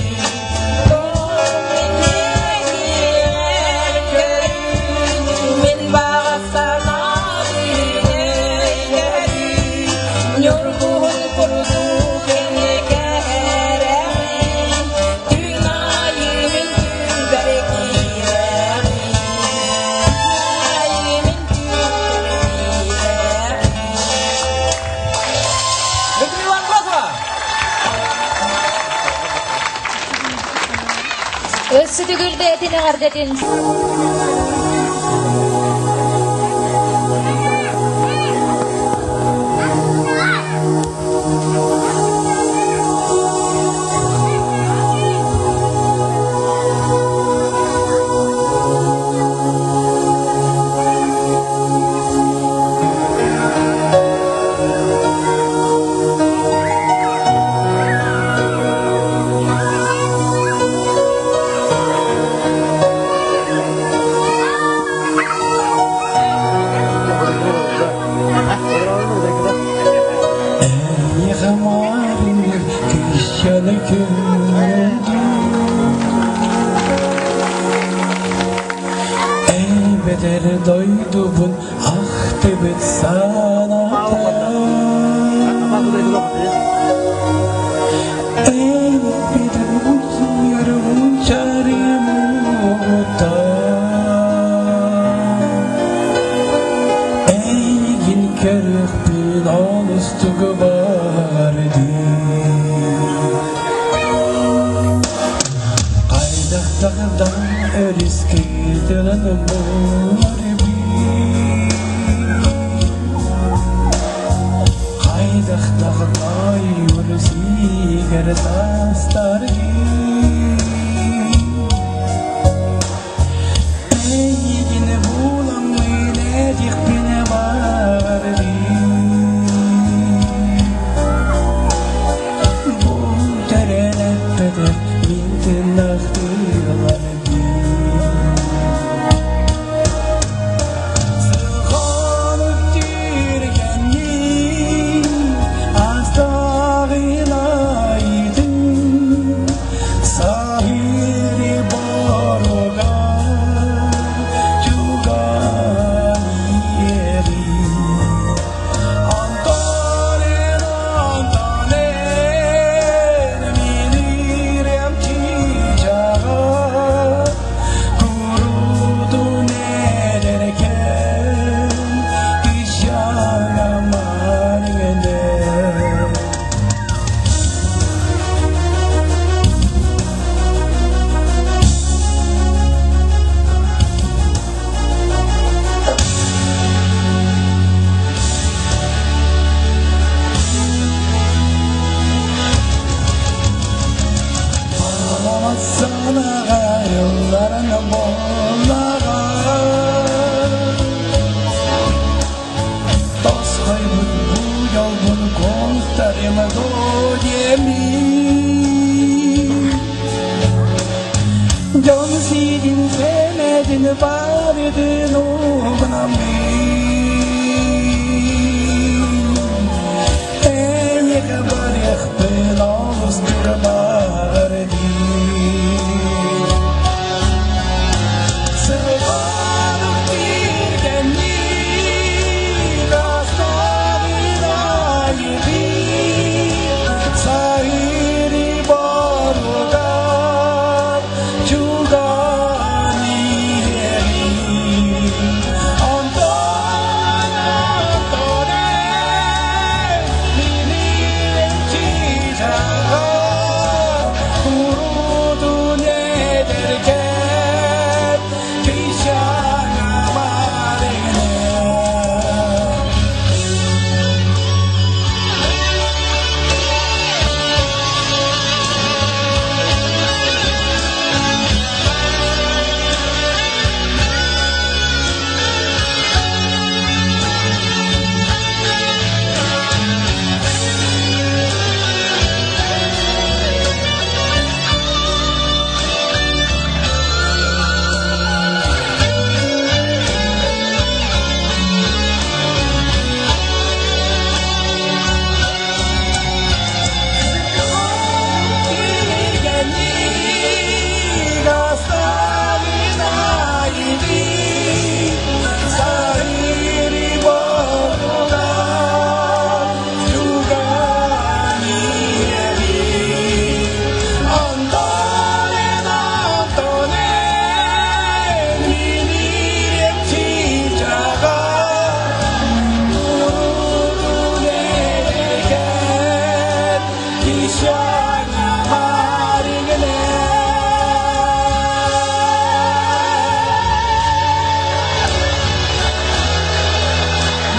E: Мин баҕа санаабын өйдөрүү, Ньургуһун курдук элэкэрэҕин, Күн аайы мин түбэр киирэҕин. Аайы мин түбэр киирэҕин.
H: Людмила Андросова!
A: Өссө төгүл бэйэтин эҕэрдэтин
B: Эйиэхэ маарыҥҥыр кыысчаны көрдүм Эйбэтэр дойдубун ахтыбыт саната Эйбэтэр утуйар мунчарым уута Эйигин көрүөхпүн олустук бардым Хайдахтардан өрүс кытылын буларбын Хайдахтардай өрүсигэр тастаргын Эйигин буламмын этихпин бардым Бу тэрэнэппэтэх мин тынахтыыларбын Сылхонук түргэнник астағылайтын Сахири боруга чуган иери Антонин, Антонин, минире Баридин Эйиэхэ барыахпын олус баҕарабын. Сырбанах тиргэнник астарын айыбын, Саһыри боругар чуган иһэрин. Онтон, онтон эн миигин чыычааҕа, куруутун эдэркээн кыысчааҥҥа барыгына. Тиргэнник астарын айыбын, Саһыри боругар чуган иһэрин. Онтон эн, онтон эн миигин чыычааҕа, куруутун эдэркээн кыысчааҥҥа барыгына.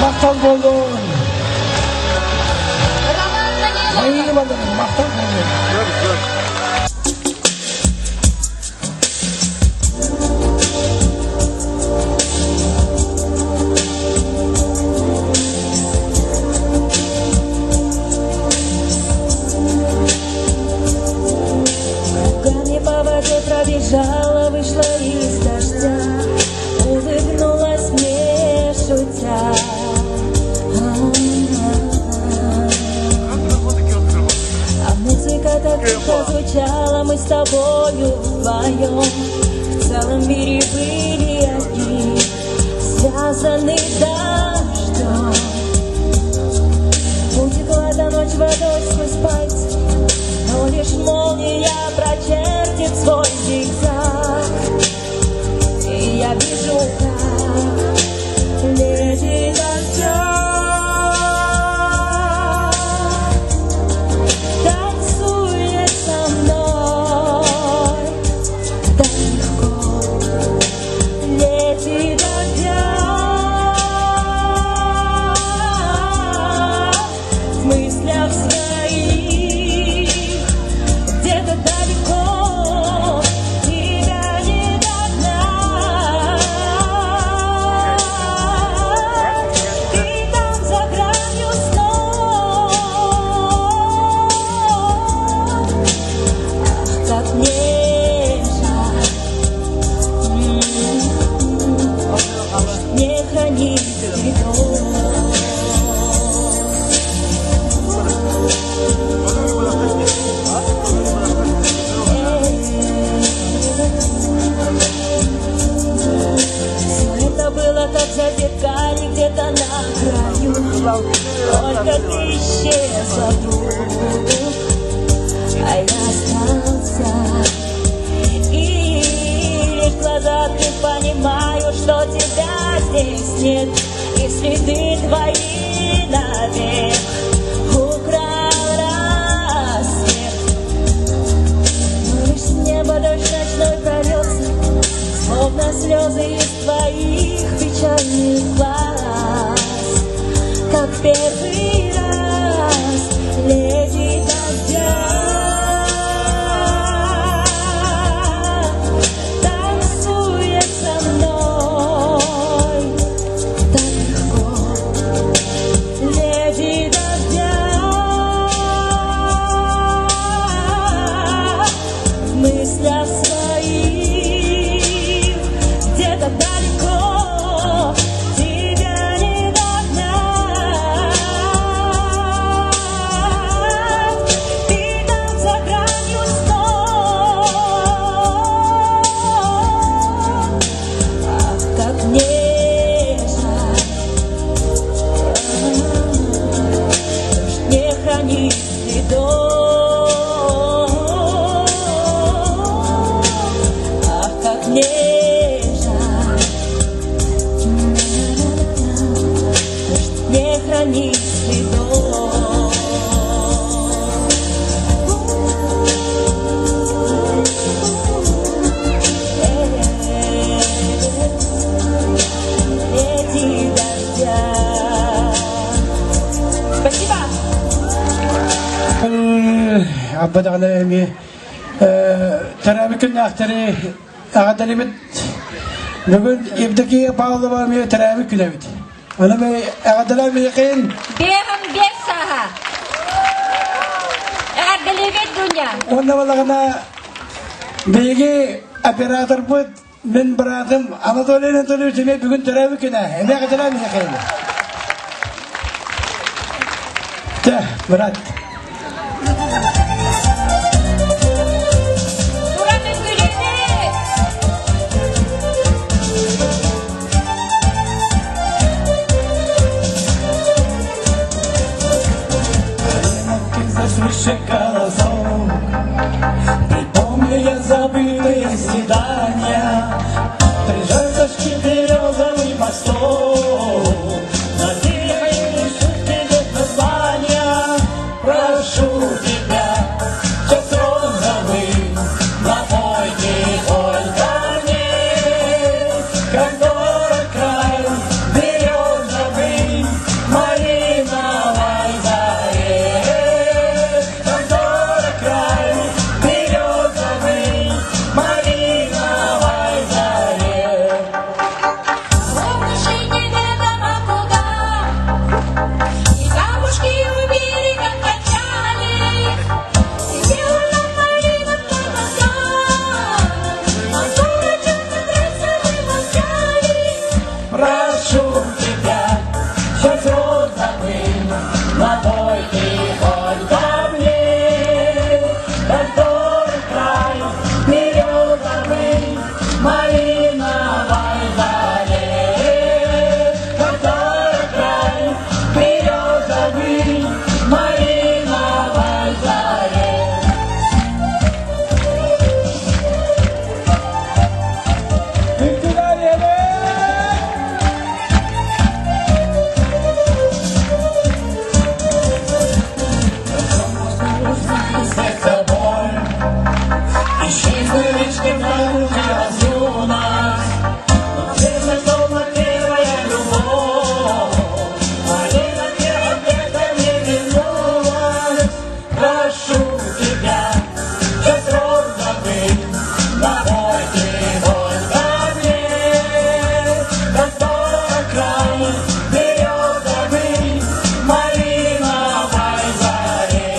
B: Махтал буоллун!
A: Роман Данилов.
B: Майыны балырым, махтал буоллун!
A: Кругами по воде пробежала, вышла из дождя, улыбнулась мне, шутя. А музыка так тихо звучала, мы с тобою вдвоем в целом мире были одни, связаны дождем. Утекла эта ночь водой сквозь пальцы, но лишь молния прочертит свой зигзаг. И я вижу, как летит дождем, танцует со мной так легко. Летит дождем в мыслях своих, где-то далеко тебя не догнать. Ты там за гранью снов. Ах, как мне жаль не хранить цветов. Все это было как зазеркалье где-то на краю. Только ты исчезла вдруг, а я остался. И лишь глаза открыв, понимаю, что тебя здесь нет. И следы твои навек украл рассвет. Но лишь с неба дождь ночной прольется, словно слезы из твоих печальных глаз. Как в первый раз летит дождя, танцует со мной так легко. Леди дождя в мыслях своих где-то
B: Абба даҕаны эмиэ төрөөбүт күннээхтэри эҕэрдэлибит. Бүгүн Евдокия Павлова эмиэ төрөөбүт күнэ эбит. Аны эҕэрдэлээн миэхин.
G: Биэһин биэс сааһа. Эҕэрдэлиибит Дуня.
B: Уонна балаҕана биһиги операторбыт мин быраатым Анатолий Анатольевич эмиэ бүгүн төрөөбүт күнэ. Эмиэ эҕэрдэлээн миэхин. Чэ, брат.
G: Туран үҥкүүлүүбүт.
F: Заслышав голосок, Припомню я забытые свидания, Три жерточки березовый мосток, На тихой шутке нет названия. Прошу тебя, час розовый, Напой только мне, Как дорог край березовый, Малиновой заре. Как дорог край березовый, Малиновой заре.
A: Словно шли неведомо куда, И камушки у берега качались, Сидела на малиновка глаза, А дурачок на молчали.
F: Прошу тебя, час розовый, напой ты только мне, как дорог край березовый, малиновой заре. Как дорог край березовый, малиновой заре. Сердце боль, Исчезли речки научилась юность, Но сердце словно первая любовь, Малина ответа не вернулась. Прошу тебя, час розовый, напой ты только мне, Как дорог край березовый, малиновой заре.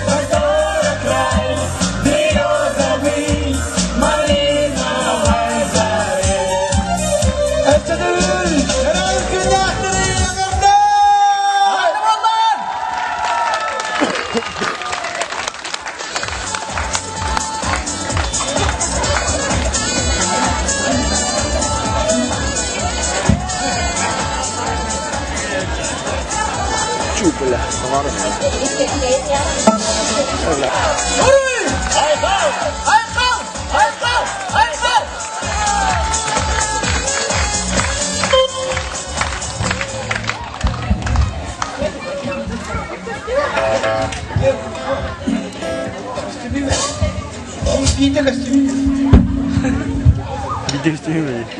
F: Как дорог край березовый, малиновой заре.
B: Өссө төрөөбүт күннээхтэри эҕэрдэ!
A: Айхал! Айхал! Айхал!
B: Биирдэ көстүбүт.
H: Биирдэ көстүбүт.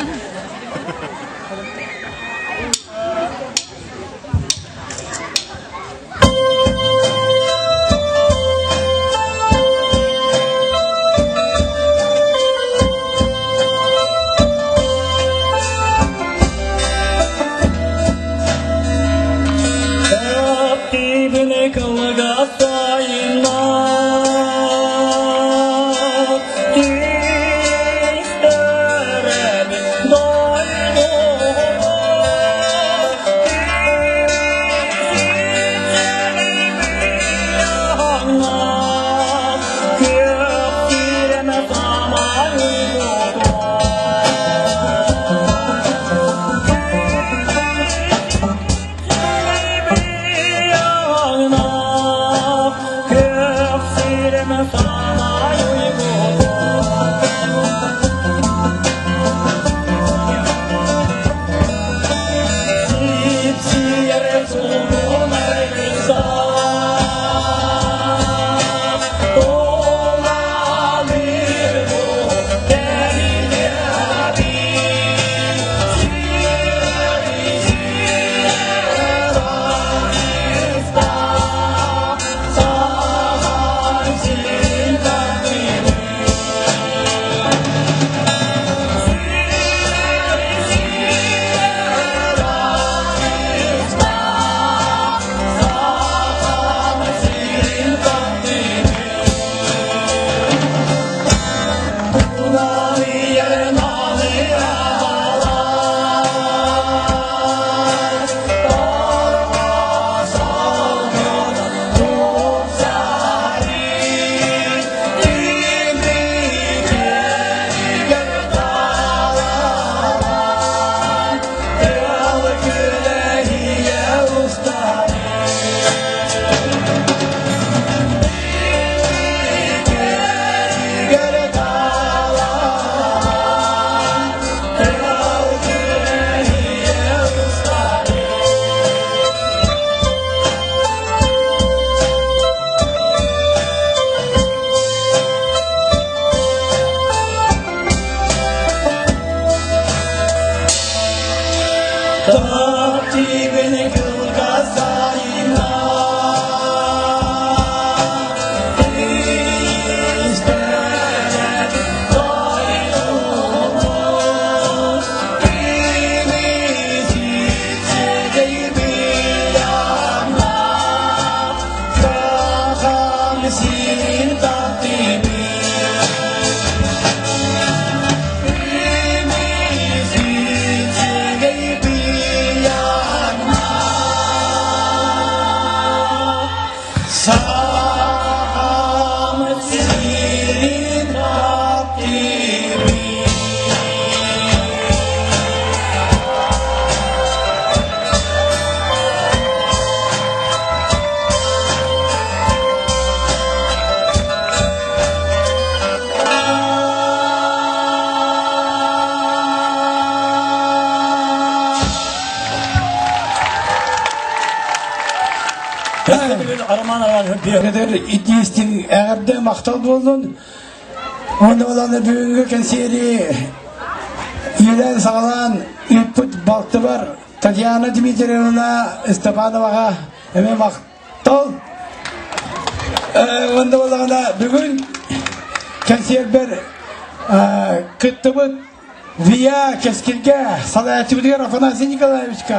C: Таптыыбын кылгас сайыннар, Түстэрэн Роман Иванович
B: Эдэр итиистин эҕэрдэ махтал буоллун. Уонна баланы бүгүҥҥү кэнсиэри иилээн саҕалаан ыыппыт балтыбар Татьяна Дмитриевна Степановаҕа эмиэ махтал. Уонна балаҕана бүгүн кэнсиэрбэр кыттыбыт ВИА Кэскилгэ салайааччыбытыгар Афанасий Николаевичка.